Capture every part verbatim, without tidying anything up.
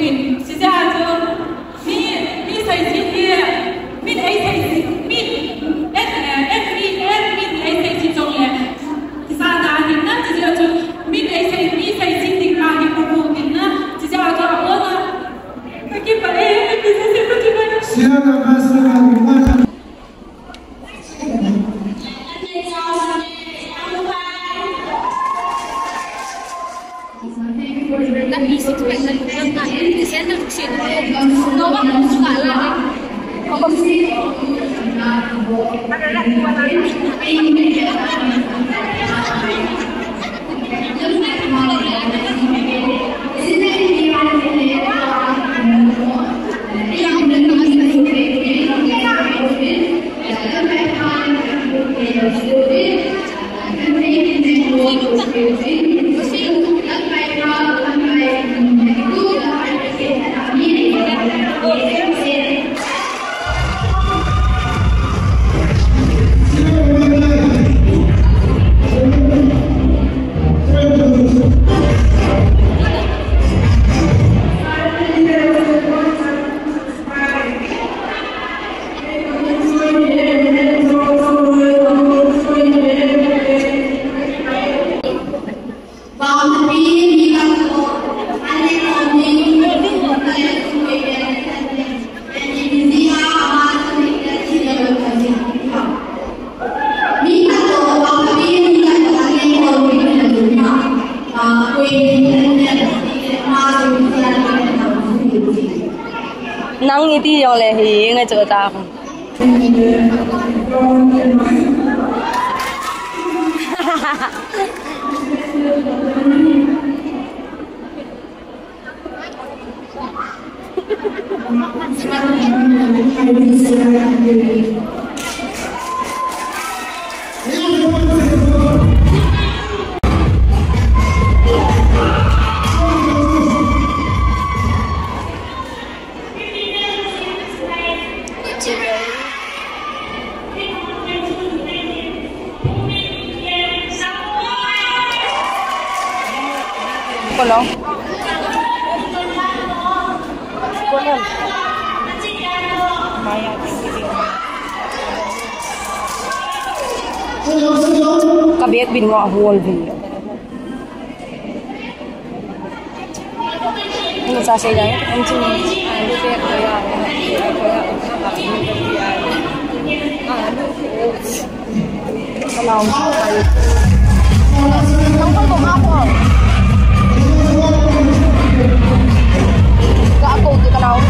Sijeh a chu mi, mi seijin hi, min ei seijin, min, eh, eh, eh, min, eh, min ei seijin jongle, kisahna ding na, sijeh a chu min ei sei, mi seijin ding pa hi Pakai ding na, sijeh a chu abon a. Ka kipah e, mi seijin pa chu na. Sierra Master ka kipah. Nang iti jong le hi ngai chu ta. Ka bag bin nga hol vi. Ano sa sa yan? Ang sini. Ano? Hello. Ang pagkakako. Kako, di ka lang.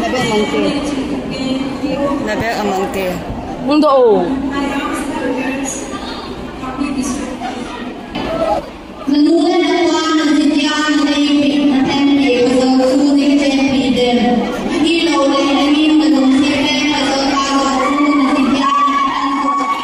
Na bag amang te. Na bag amang te. Hung doh o. Nanu le napa najitia nanei peh nathem peh kajou chu nei chenpeh dem. Ahilou le nangin nanung seh le kajou kajou chu najitia nathem peh.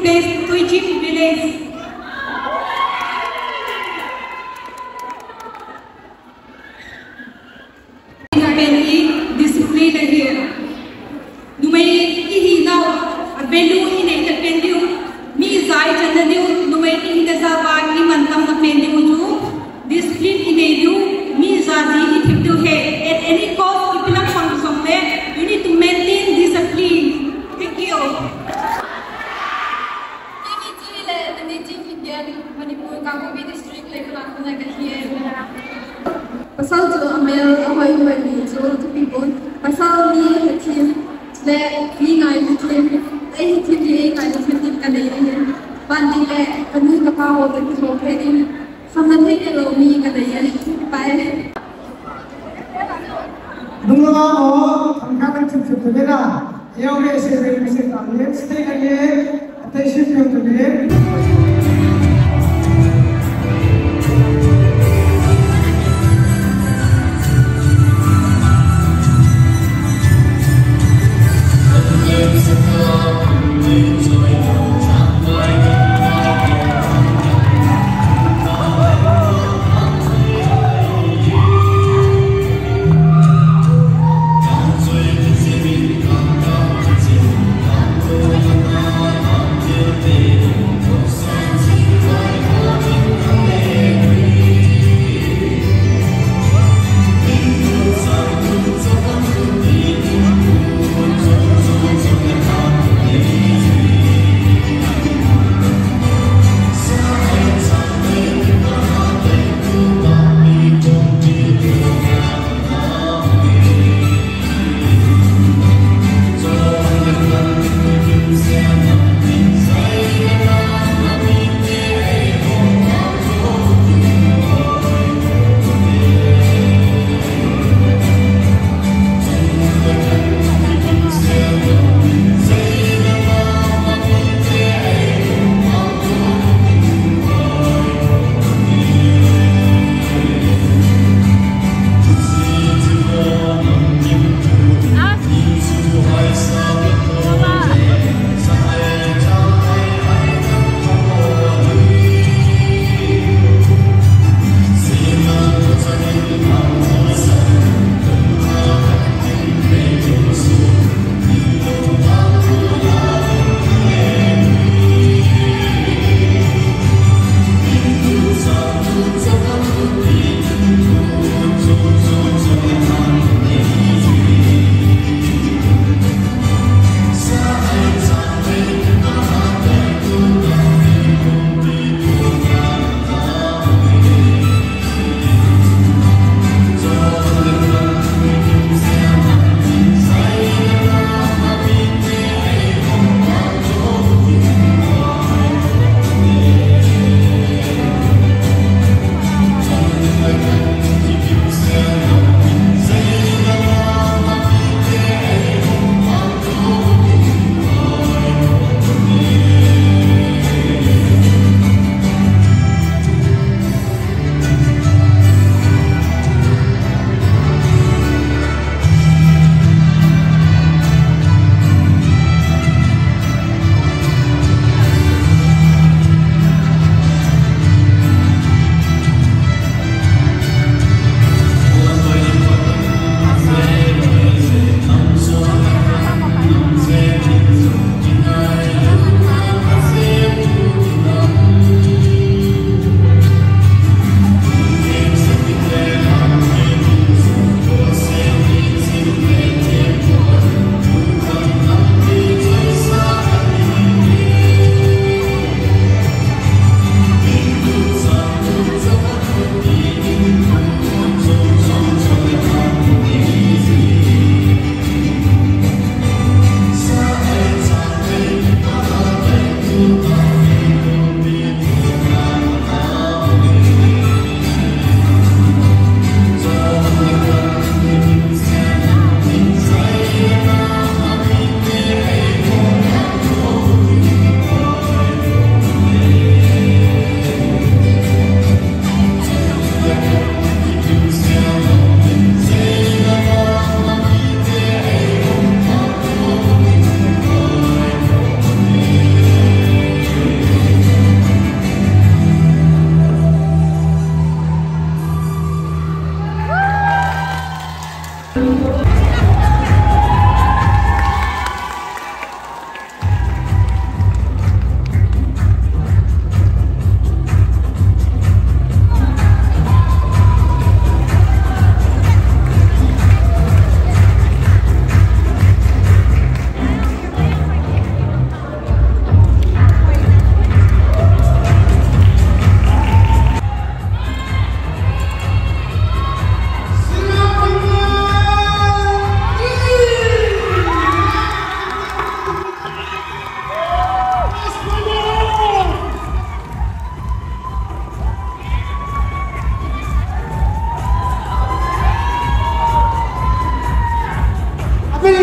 Tuichim village. Pen hi discipline ahi. Numei ihinau a value inei na pen diu, mi ijat ichan na diu, numei ihi na jat a imantam na pen diu chu discipline inei diu, mi ijat ji ithip diu ahi. At any cost, ipi lang pang jongle, you need to maintain discipline. Thank you. Kei hi Chi le, tuni Chi hi ken, Manipur Kangpokpi District le Khullen khun a kahi e. Pasal chu amel ahoi hoi mi chu thupi pon. Pasal mi hethem le mi ngailu them, ei hethem le ei ngailu them tin kanei ahi. Ban ding le kanu kapa ho toh kihou thei ding, khamna thei nalou mi kanei ahi. Bye. Nung lama mo, ang kakang chip chip tu bela. Ayaw me se me se tam ne, stay ka ne, attention yung tu ne.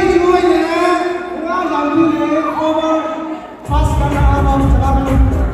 Lui le, Nga Lampi le, former first runner up of Chagam